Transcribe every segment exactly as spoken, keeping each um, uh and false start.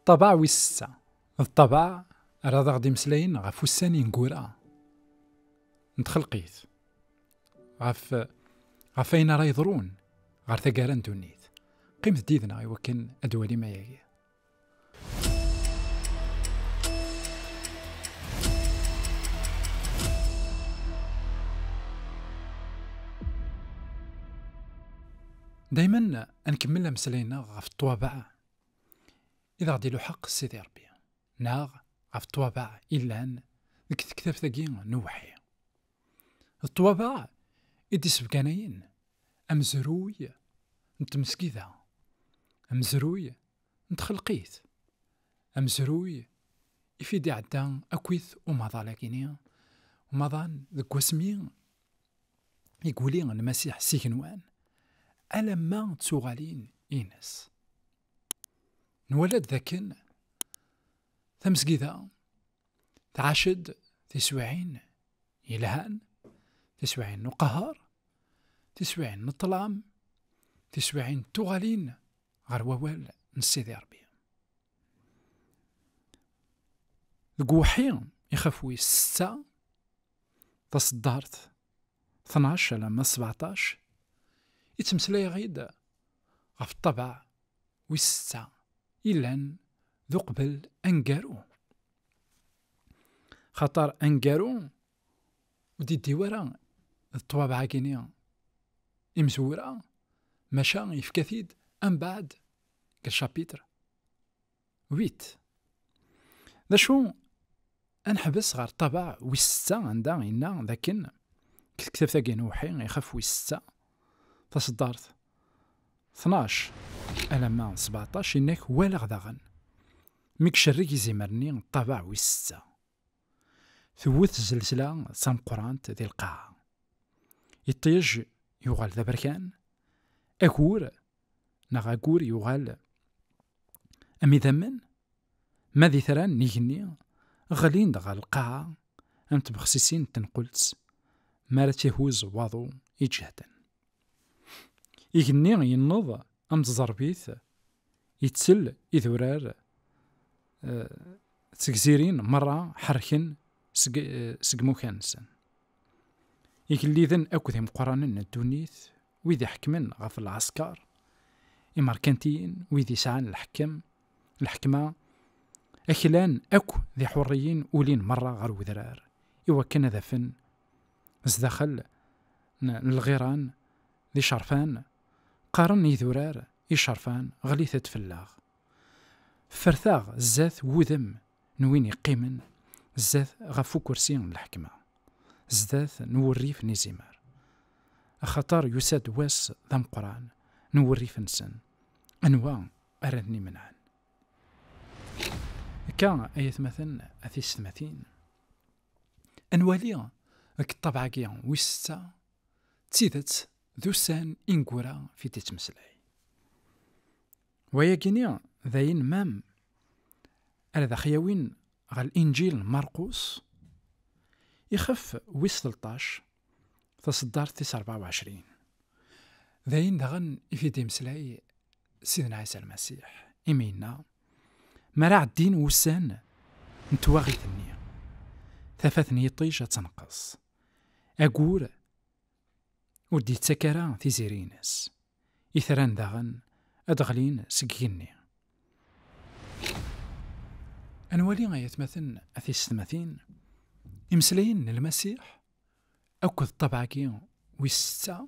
Ṭṭabeɛ wis setta. D ṭṭabeɛ ara d aɣ-d-imeslayen ɣef ussan ineggura n txelqit, ɣef, ɣef ayen ara yeḍrun ɣer taggara n ddunit. Qqimet-d yid-neɣ i wakken ad d-twalim ayagi. Daymen ad nkemmel ameslay-nneɣ ɣef ṭṭwabeɛ i d aɣ-d-iluḥeq Sidi Ṛebbi, neɣ ɣef ṭṭwabeɛ illan deg tektabt-agi n uweḥḥi. D ṭṭwabeɛ i d-isebganayen amezruy n tmesgida, amezruy n txelqit, amezruy i fi d-iɛedda akkit umaḍal-agi-ni, umaḍal deg wasmi i yuli Lmasiḥ s igenwan, alamma d tuɣalin ines. Nwala-d dakken tamezgida tɛac-d tiswiɛin yelhan, tiswiɛin n uqehher, tiswiɛin n ṭṭlam, tiswiɛin n tuɣalin ɣer wawal n Sidi Ṛebbi. Deg uweḥḥi ixef wis setta, taṣeddart tnac alamma sbeɛṭac, ittmeslay-aɣ-id ɣef ṭṭabeɛ wis setta illan d uqbel aneggaru. Xaṭer aneggaru ur d-iddi wara d ṭṭwabeɛ-agi-ni imezwura, maca yefka-t-id ambaɛd deg lcapitr huit. D acu, ad neḥbes ɣer ṭṭabeɛ wis setta, anda yenna dakken deg tektabt-agi n uweḥḥi, ixef wis setta, taṣeddart tnac alamma sbeɛṭac, yenna-k: "Walaɣ daɣen mi icerreg izimer-nni ṭṭabeɛ wis setta. Tewwet zzelzla d tameqqrant di lqaɛa. Iṭij yuɣal d aberkan, agur neɣ agur yuɣal am idammen, ma d itran n igenni ɣlin-d ɣer lqaɛa am tbexsisin n tenqelt, mi ara tt-ihuz waḍu iǧehden. Igenni yenneḍ am tẓerbit, ittel idurar, eh, d tegzirin merra ḥerken seg, eh, seg imukan-nsen. Igelliden akked imeqqranen n ddunit, wid iḥekmen ɣef lɛesker, imerkantiyen, wid yesɛan leḥkem, leḥkma, aklan akk d iḥurriyen ulin merra ɣer wedrar, iwakken ad afen zdaxel n, n lɣiran d icerfan, qqaren idurar: "Icerfan, ɣlit-d fell-aɣ. Fferteɣ zdat wudem n win yeqqimen zdat ɣef ukersi n leḥkma, zdat n wurrif n izimer. Axaṭer yusa-d wass d ameqqran n wurrif-nsen. Anwa ara ten-imenɛen?" Akka, ay atmaten, a tisetmatin, ad nwali deg ṭṭabeɛ-agi wis setta d tidet d ussan ineggura fi d-ittmeslay. Wayagi-ni d ayen mam ara d aɣ-yawin ɣer Linǧil n Marqus, ixef wis tleṭṭac, taṣeddart tis rebɛa u ɛecrin. D ayen daɣen i fi d-imeslay Sidna Ɛisa Lmasiḥ, imi yenna: "Mi ara ɛeddin wussan n twaɣit-nni, tafat n yiṭij ad tenqes. Agur ur d-yettak ara tiziri-ines. Itran daɣen ad d-ɣlin seg igenni." Ad nwali, ay atmaten, a tisetmatin, imeslayen n Lmasiḥ akked ṭṭabeɛ-agi wis setta,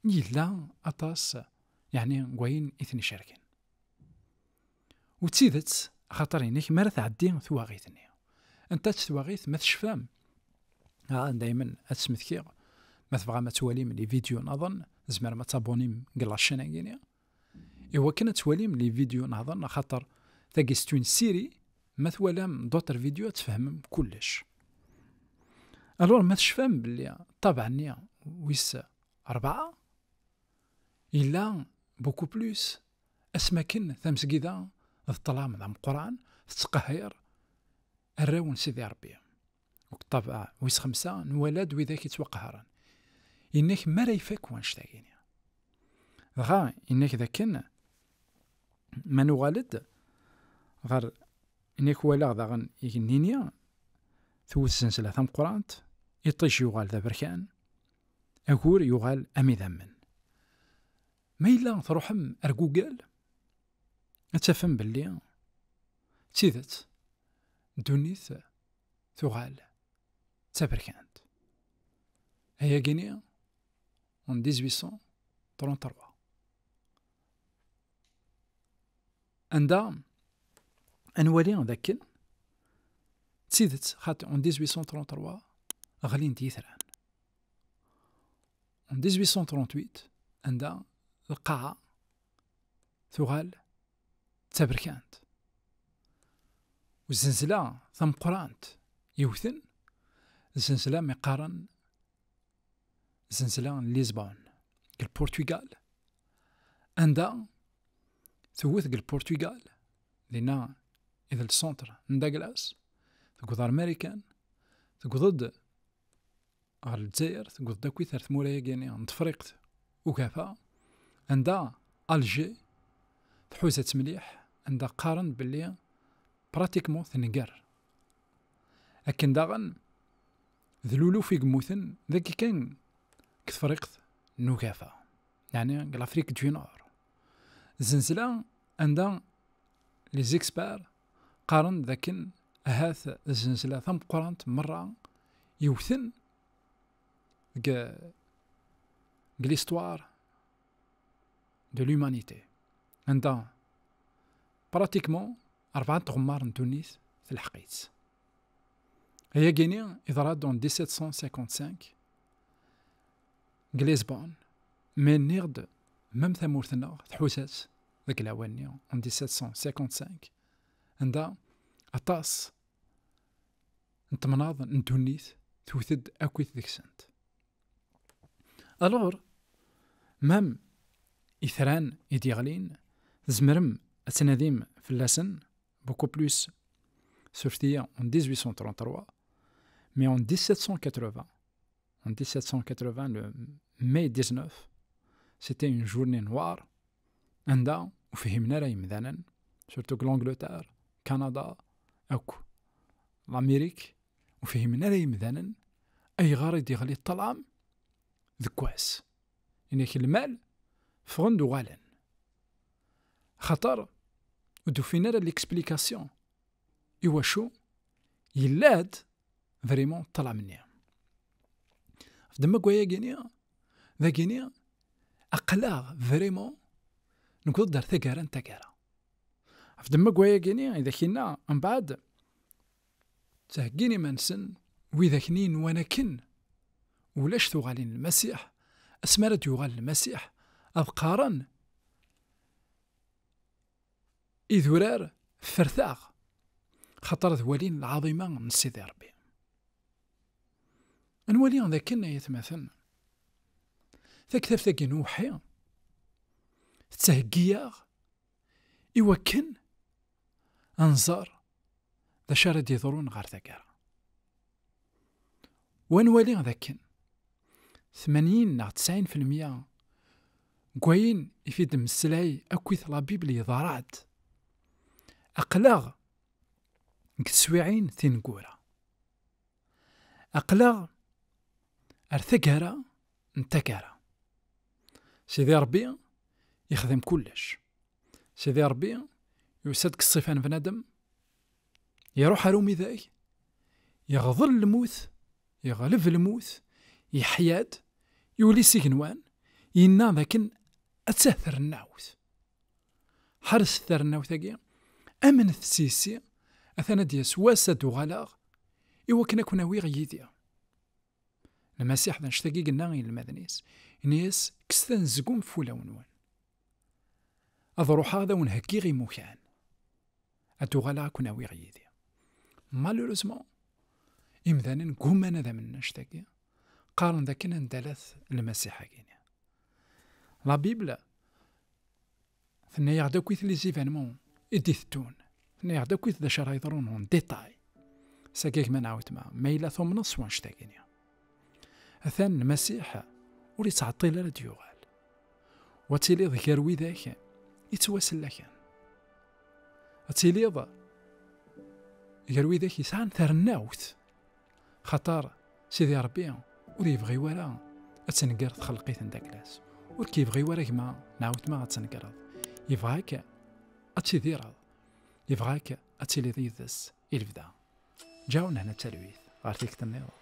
yella aṭas, yeɛni, n wayen i ten-icerken. U d tidet, axaṭer inek mi ara tɛeddi twaɣit-nni. Anta-tt twaɣit? Ma tecfam, ah, daymen ad smektiɣ, ma tebɣam ad twalim les vidéos nniḍen, tzemrem ad tabunim deg la chaîne-agi-ni, i wakken ad twalim les vidéos nniḍen, axaṭer tagi c'est une série, ma twalam d'autres vidéos ad tfehmem kullec. Alors, ma tecfam belli ṭṭabeɛ-nni wis rebɛa yella beaucoup plus, asmi akken tamezgida d ṭṭlam d ameqqran tettqehhir arraw n Sidi Ṛebbi. Deg ṭṭabeɛ wis xemsa, nwala-d widak yettwaqehren. Yenna-k mi ara ifak wanect-agi-ni. Dɣa yenna-k dakken, ma nuɣal-d ɣer inek walaɣ daɣen igenni-nni, tewwet zenzla tameqqrant, iṭij yuɣal d aberkan, agur yuɣal am idammen. Ma yella truḥem ar Google, ad tafem belli d tidet, ddunit tuɣal d taberkant. Ayagini en dix-huit cent trente-trois. Anda ad nwali d akken d tidet, xaṭi en dix-huit cent trente-trois ɣlin-d yitran. En dix-huit cent trente-huit, anda lqaɛa tuɣal d taberkant. U zenzla tameqqrant yewten, zenzla mi qqaren zenzla n Lisbon, deg Lpurtugal, anda tewwet deg Lpurtugal, dinna i d lṣuntr n Douglas, tewweḍ ar Marikan, tewweḍ-d ɣer Lezzayer, tewweḍ-d akkit ar tmura-yagini n Tefriqt Ugafa, anda Alger tḥuza-tt mliḥ, anda qqaren belli pratiquement tenger. Akken daɣen d luluf i yemmuten dagi kan deg Tefriqt n Ugafa, yeɛni deg l'Afrique du Nord. Zenzla anda les experts qqaren d akken ahat zenzla tameqqrant merra yewten deg, deg l'histoire de l'humanité, anda pratiquement rebɛa n tɣemmar n ddunit telḥeq-itt. Ayagini yeḍra-d en dix-sept cent cinquante-cinq deg Lisbon, mais nniɣ-d même tamurt-nneɣ tḥuza-tt deg lawan-nni en dix-sept cent cinquante-cinq, anda aṭas n temnaḍ n ddunit tewwet-d akkit deg-sent. Alors, même itran i d-yeɣlin, tzemrem ad tnadim fell-asen, beaucoup plus, surtout en dix-huit cent trente-trois, mais en dix-sept cent quatre-vingts, en dix-sept cent quatre-vingts, le mai dix-neuf, c'était une journée noire, anda ur fhimen ara yemdanen, surtout deg l'Angleterre, Canada, akk l'Amérique, ur fhimen ara yemdanen ayɣer i d-yeɣli ṭṭlam deg wass. Inek lmal ffɣen-d uɣalen. Xaṭer ur d-ufin ara l'explication i wacu yella-d vraiment ṭṭlam-nni. Ɣef ddemma n wayagini, dagini, aql-aɣ vraiment newweḍ-d ar taggara n taggara. Ɣef ddemma n wayagini, i d ak-inna, mbeɛd ttheggin iman-nsen widak-nni nwan akken ulac tuɣalin n Lmasiḥ, asmi ara d-yuɣal Lmasiḥ, ad qqaren idurar ferteɣ, xaṭer ad walin lɛaḍima n Sidi Ṛebbi. Ad nwali d akken, ay atmaten, taktabt-agi n uweḥḥi tettheggi-aɣ i wakken ad nẓer d acu ara d-yeḍrun ɣer taggara. Wa nwali d akken tmanyin neɣ tesɛin filmya n wayen i fi d-mmeslay akkit la Bible yeḍra-d. Aql-aɣ deg teswiɛin tineggura. Aql-aɣ ar taggara n taggara. Sidi Ṛebbi yexdem kullec. Sidi Ṛebbi yusa-d deg ṣṣifa n bnadem, iṛuḥ ar umidag, yeɣḍel lmut, yeɣleb lmut, yeḥya-d, yuli s igenwan, yenna dakken atta trennawt. Ḥerset tarennawt-agi, amnet s yessi, atan ad d-yas wass ad d-uɣaleɣ, i wakken ad ken-awiɣ yid-i. Lmasiḥ d annect-agi i yenna i yinelmaden-is, yenna-yas, kkset anezgum f wulawen-nwen. Ad ruḥeɣ ad awen-heggiɣ imukan. Ad d-uɣaleɣ ad ken-awiɣ yid-i. Malheureusement, imdanen gguman ad amnen annect-agi, qqaren dakken anda-t Lmasiḥ-agi-ni. La Bible tenna-yaɣ-d akkit les événements i d-iteddun. Tenna-yaɣ-d akkit d acu ara yeḍrun en détail. Sagi gma neɣ weltma, ma yella tumneḍ s wannect-agi-ni. Atan Lmasiḥ ur yettɛeṭṭil ara ad d-yuɣal. Wa tiliḍ gar widak yettwasellaken. ad tiliḍ gar widak yesɛan tarennawt, xaṭer Sidi Ṛebbi ur yebɣi wara ad tenger txelqit n daklas. Ur k-yebɣi wara gma neɣ wetma ad tengreḍ. Yebɣa-k ad tidireḍ. Yebɣa-k ad tiliḍ yid-s i lebda. Ǧaw nehna talwit ɣer tikkelt nniḍen.